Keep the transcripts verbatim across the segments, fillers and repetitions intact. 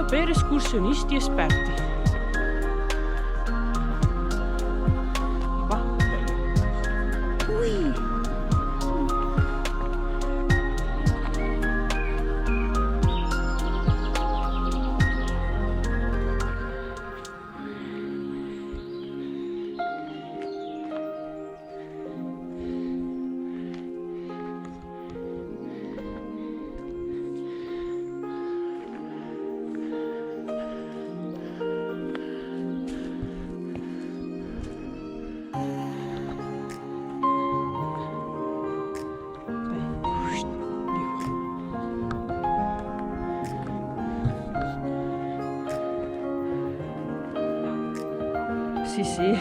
Per escursionisti esperti. Qua. Ui. Sì, sì.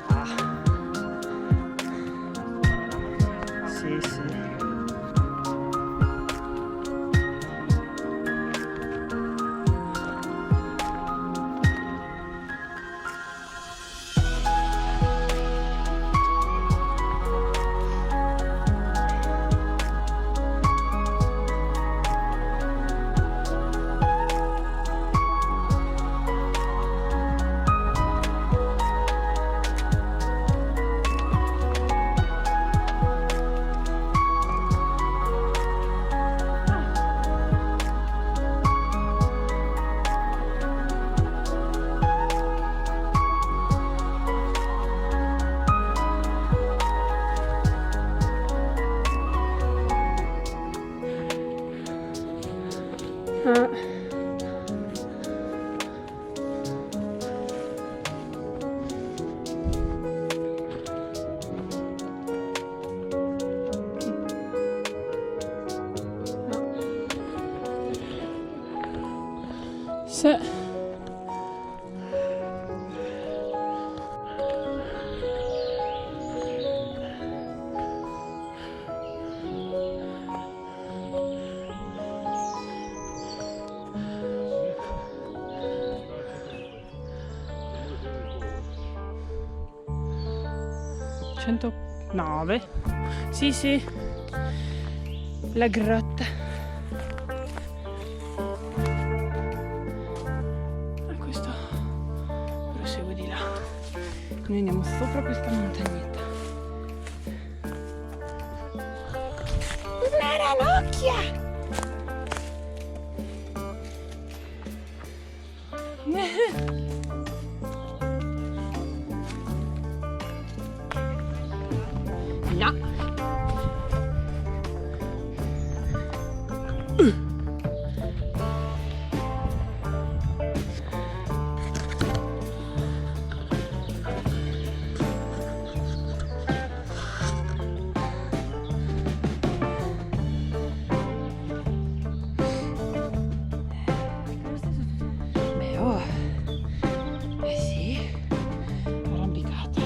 Ah. Sì, sì. Se. Centonove. Sì, sì. La grotta. E questo prosegue di là. Noi andiamo sopra questa montagnetta. Una ranocchia! No. Beh, oh. Eh sì, arrampicata.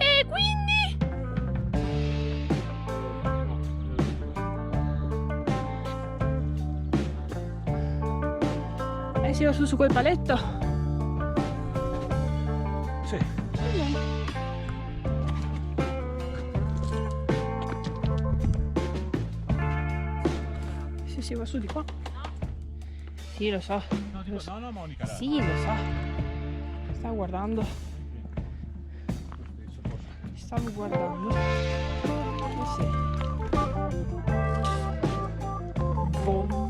E quindi? Eh, si va su, su quel paleto? Sì. Ok. E se va su de qua? Sì, lo so. No, dico, no, no, Monica, là. Sì, lo so. Stavo guardando. Sì. Lo steso, forse. Stavo guardando. Eh sì. Boh.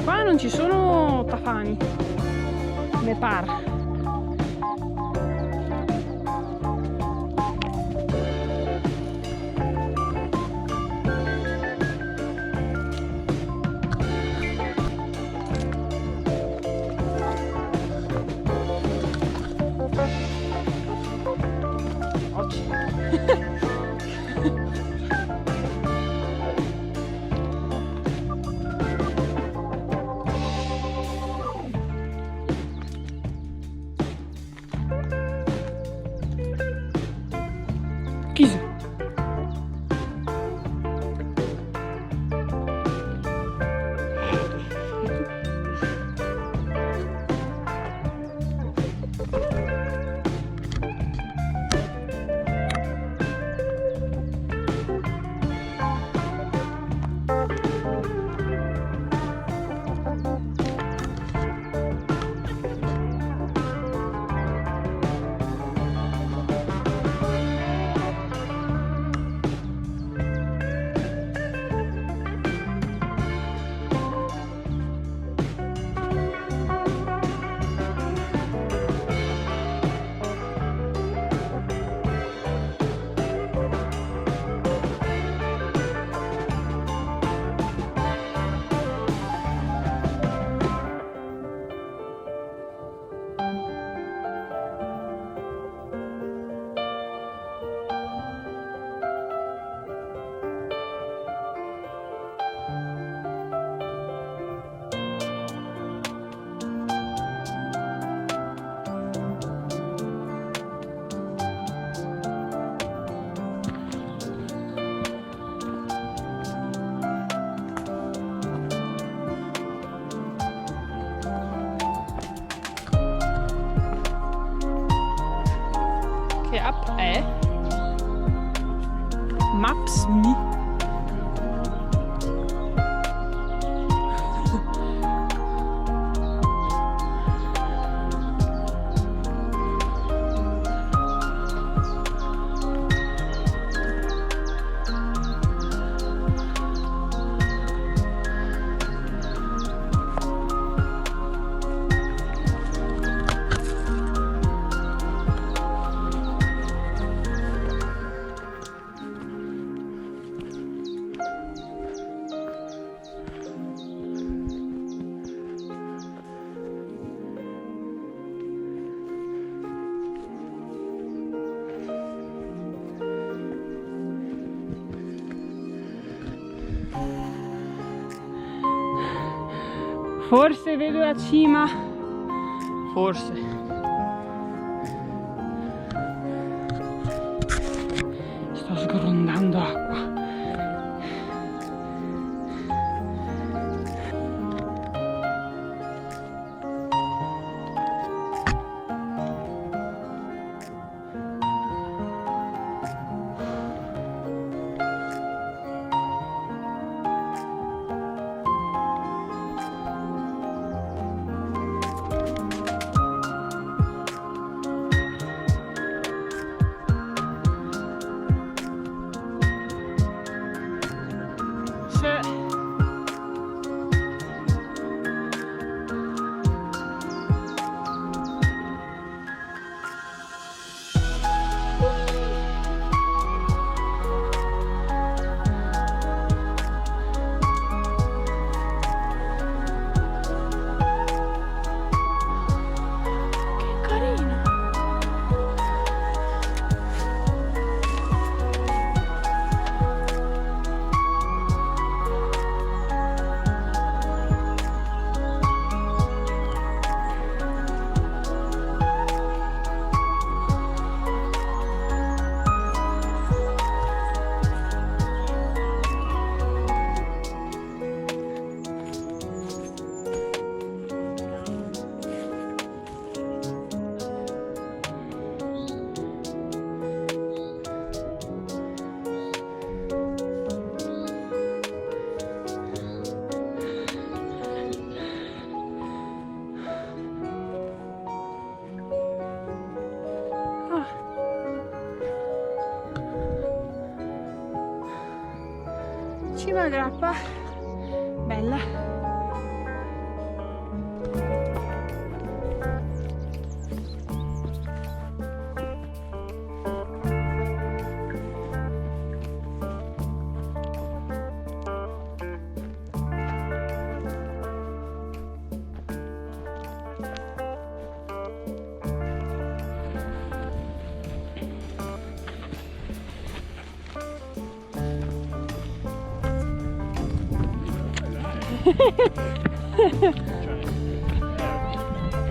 Qua non ci sono tafani, me par. Chi xe? Che app è? Maps Me. Forse vedo la cima. Forse. Sto sgrondando acqua. Una grapa bela.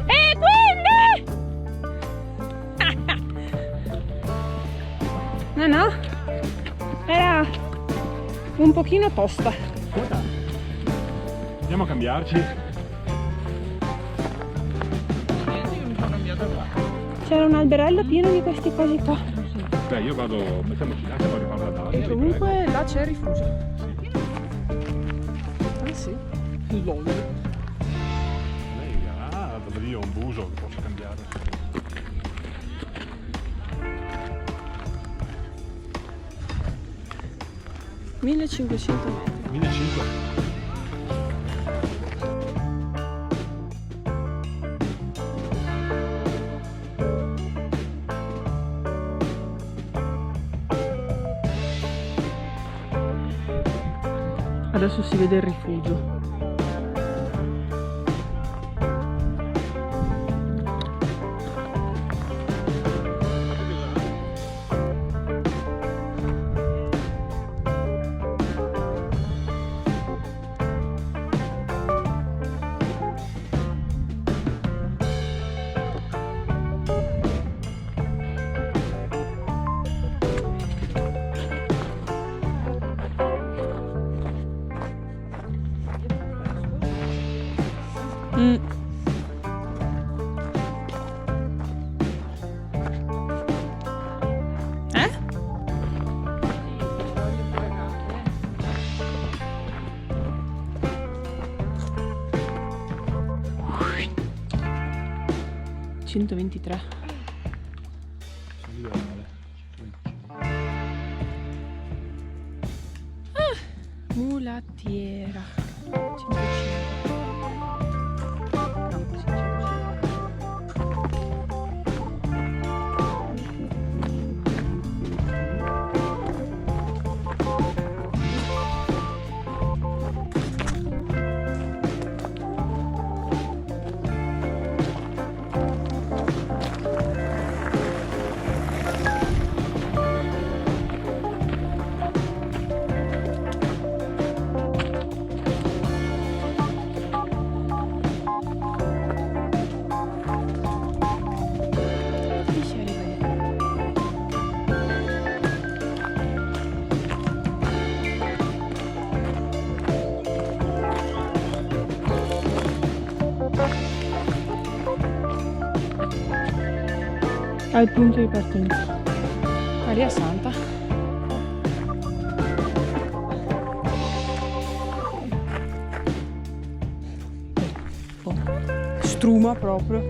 E quindi? No, no. Era un pochino tosta. Ascolta, andiamo a cambiarci. C'era un alberello pieno di questi cosi qua. Beh, io vado, mettiamoci là, stiamo arrivando da... E comunque là c'è il rifugio. Sì. Ah, sì. Lol. Lei, ah, lì ho un buso che posso cambiare. Millecinquecento metri. Millecinquecento. Adesso si vede il rifugio. Mm. Eh? Centoventitré. Ah, mulatiera. Centocinque. No, centocinque. Al punto di partenza. Maria Santa. Oh. Struma proprio.